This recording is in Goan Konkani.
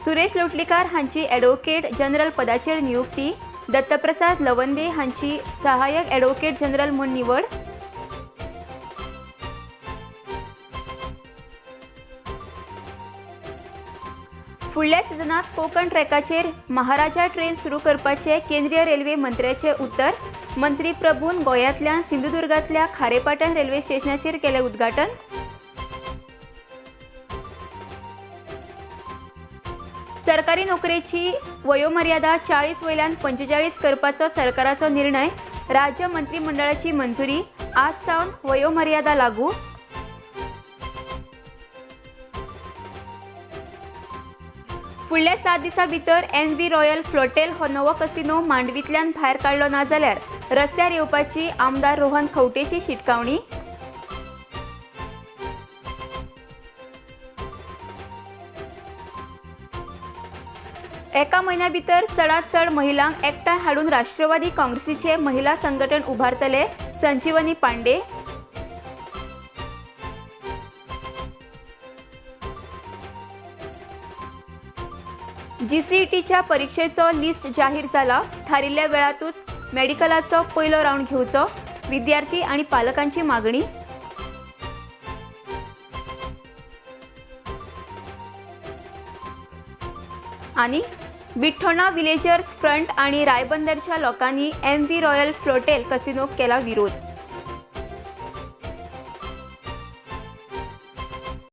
सुरेश लोटलीकार हांची ॲडव्होकेट जनरल पदाचेर नियुक्ती. दत्तप्रसाद लवंदे हांची सहाय्यक ॲडव्होकेट जनरल म्हूण निवड. फुडल्या सिजनात कोकण ट्रॅकाचेर महाराजा ट्रेन सुरू करपाचे केंद्रीय रेल्वे मंत्र्याचे उत्तर. मंत्री प्रभून गोंयांतल्यान सिंधुदुर्गांतल्या खारेपाटण रेल्वे स्टेशनाचेर केलें उद्घाटन. सरकारी नोकरेची वयोमर्यादा 40 वयल्यान 45 करपाचो सरकाराचो निर्णय. राज्य मंत्रिमंडळाची मंजुरी. आज सावन वयोमर्यादा लागू. फुडल्या 7 दिसां भितर एम व्ही रॉयल फ्लोटेल हो नवो कसिनो मांडवींतल्यान भायर काडलो ना जाल्यार रस्त्यार येवपाची आमदार रोहन खंवटेची शिटकावणी. एका म्हयन्या भितर चडांत चड महिलांक एकठांय हाडून राष्ट्रवादी काँग्रेसीचे महिला संघटन उबारतले. संजीवनी पांडे. जीसीईटीच्या परीक्षेचो लिस्ट जाहीर जाला. थारिल्ल्या वेळातूच मेडिकलाचो पयलो रावंड घेवचो. विद्यार्थी आनी पालकांची मागणी. आनी बिठ्ठोणा विलेजर्स फ्रंट आनी रायबंदरच्या लोकांनी एम व्ही रॉयल फ्लोटेल कसिनोक केला विरोध.